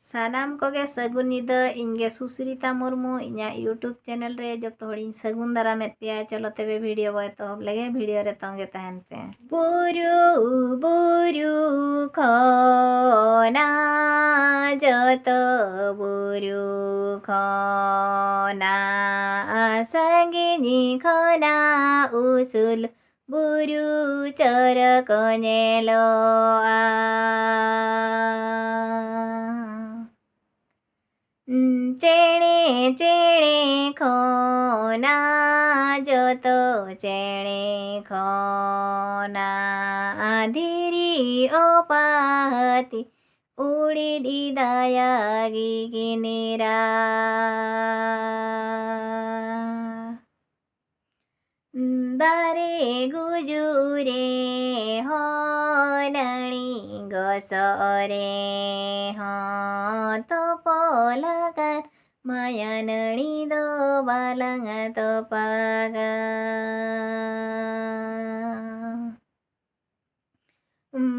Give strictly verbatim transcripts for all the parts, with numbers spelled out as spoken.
ᱥᱟᱱᱟᱢ ᱠᱚᱜᱮ ᱥᱟᱹᱜᱩᱱ ᱧᱤᱫᱟᱹ᱾ ᱤᱧ ᱜᱮ ᱥᱩᱥᱨᱤᱛᱟ ᱢᱩᱨᱢᱩ᱾ ᱤᱧᱟᱹᱜ YouTube channel ᱨᱮ ᱡᱚᱛᱚ ᱦᱚᱲᱤᱧ ᱥᱟᱹᱜᱩᱱ ᱫᱟᱨᱟᱢᱮᱫ ᱯᱮᱭᱟ᱾ ᱪᱚᱞᱚ ᱛᱚᱵᱮ video ᱵᱚ ᱮᱛᱚᱦᱚᱵ ᱞᱮᱜᱮ, video ᱨᱮ ᱛᱚᱸᱜᱮ ᱛᱟᱦᱮᱱ ᱯᱮ᱾ ᱵᱩᱨᱩ, ᱵᱩᱨᱩ ᱠᱷᱚᱱᱟᱜ, ᱡᱚᱛᱚ ᱵᱩᱨᱩ ᱠᱷᱚᱱᱟᱜ, ᱥᱟᱺᱜᱤᱧ ᱠᱷᱚᱱᱟᱜ ᱩᱥᱩᱞ ᱵᱩᱨᱩ ᱪᱚᱨᱚᱠ ᱧᱮᱞᱚᱜᱼᱟ᱾ ᱪᱮᱬᱮ, ᱪᱮᱬᱮ ᱠᱷᱚᱱᱟᱜ, ᱡᱚᱛᱚ ᱪᱮᱬᱮ ᱠᱷᱚᱱᱟᱜ, ᱫᱷᱤᱨᱤ ᱚᱯᱟ ᱦᱟᱹᱛᱤ ᱩᱲᱤᱫ ᱫᱟᱭᱟ ᱜᱮ ᱠᱤᱱ ᱨᱟᱜᱽ᱾ ᱫᱟᱨᱮ ᱜᱩᱡᱩᱜ ᱨᱮᱦᱚᱸ, ᱱᱟᱹᱲᱤ ᱜᱚᱥᱚᱜ ᱨᱮᱦᱚᱸ, ᱛᱚᱯᱚᱞ ᱟᱠᱟᱱ ᱢᱟᱭᱟ ᱱᱟᱹᱲᱤ ᱫᱚ ᱵᱟᱞᱟᱝ ᱛᱚᱯᱟᱜᱟ᱾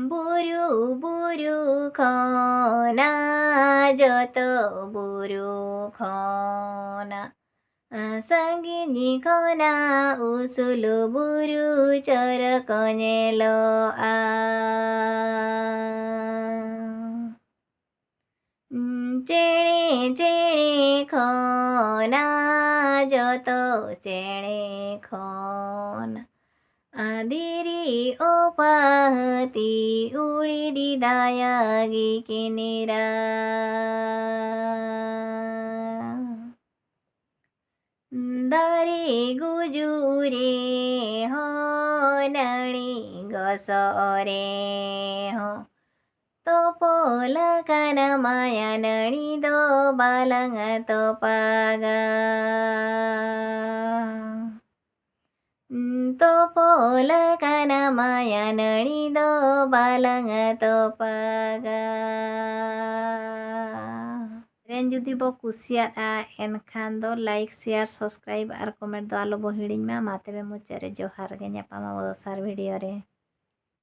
ᱵᱩᱨᱩ, ᱵᱩᱨᱩ ᱠᱷᱚᱱᱟᱜ, ᱡᱚᱛᱚ ᱵᱩᱨᱩ ᱠᱷᱚᱱᱟᱜ, ᱥᱟᱺᱜᱤᱧ ᱠᱷᱚᱱᱟᱜ ᱩᱥᱩᱞ ᱵᱩᱨᱩ ᱪᱚᱨᱚᱠ ᱧᱮᱞᱚᱜᱼᱟ᱾ ᱪᱮᱬᱮ, ᱪᱮᱬᱮ ᱠᱷᱚᱱᱟᱜ, ᱡᱚᱛᱚ ᱪᱮᱬᱮ ᱠᱷᱚᱱᱟᱜ, ᱫᱷᱤᱨᱤ ᱚᱯᱟ ᱦᱟᱹᱛᱤ ᱩᱲᱤᱫ ᱫᱟᱭᱟ ᱜᱮ ᱠᱤᱱ ᱨᱟᱜᱽ᱾ ᱫᱟᱨᱮ ᱜᱩᱡᱩᱜ ᱨᱮᱦᱚᱸ, ᱱᱟᱹᱲᱤ ᱜᱚᱥᱚᱜ ᱨᱮᱦᱚᱸ, ᱛᱚᱯᱚᱞ ᱟᱠᱟᱱ ᱢᱟᱭᱟ ᱱᱟᱹᱲᱤ ᱫᱚ ᱵᱟᱞᱟᱝ ᱛᱚᱯᱟᱜᱟ᱾ ᱛᱚᱯᱚᱞ ᱟᱠᱟᱱ ᱢᱟᱭᱟ ᱱᱟᱹᱲᱤ ᱫᱚ ᱵᱟᱞᱟᱝ ᱛᱚᱯᱟᱜᱟ᱾ ᱥᱮᱨᱮᱧ ᱡᱩᱫᱤ ᱵᱚ ᱠᱩᱥᱤᱭᱟᱜᱼᱟ, ᱮᱱᱠᱷᱟᱱ ᱫᱚ like, share, subscribe ᱟᱨ comment ᱫᱚ ᱟᱞᱚ ᱵᱚ ᱦᱤᱲᱤᱧ ᱢᱟ᱾ ᱢᱟ ᱛᱚᱵᱮ ᱢᱩᱪᱟᱹᱫ ᱨᱮ ᱡᱚᱦᱟᱨ ᱜᱮ, ᱧᱟᱯᱟᱢ ᱟᱵᱚ ᱫᱚᱥᱟᱨ video ᱨᱮ᱾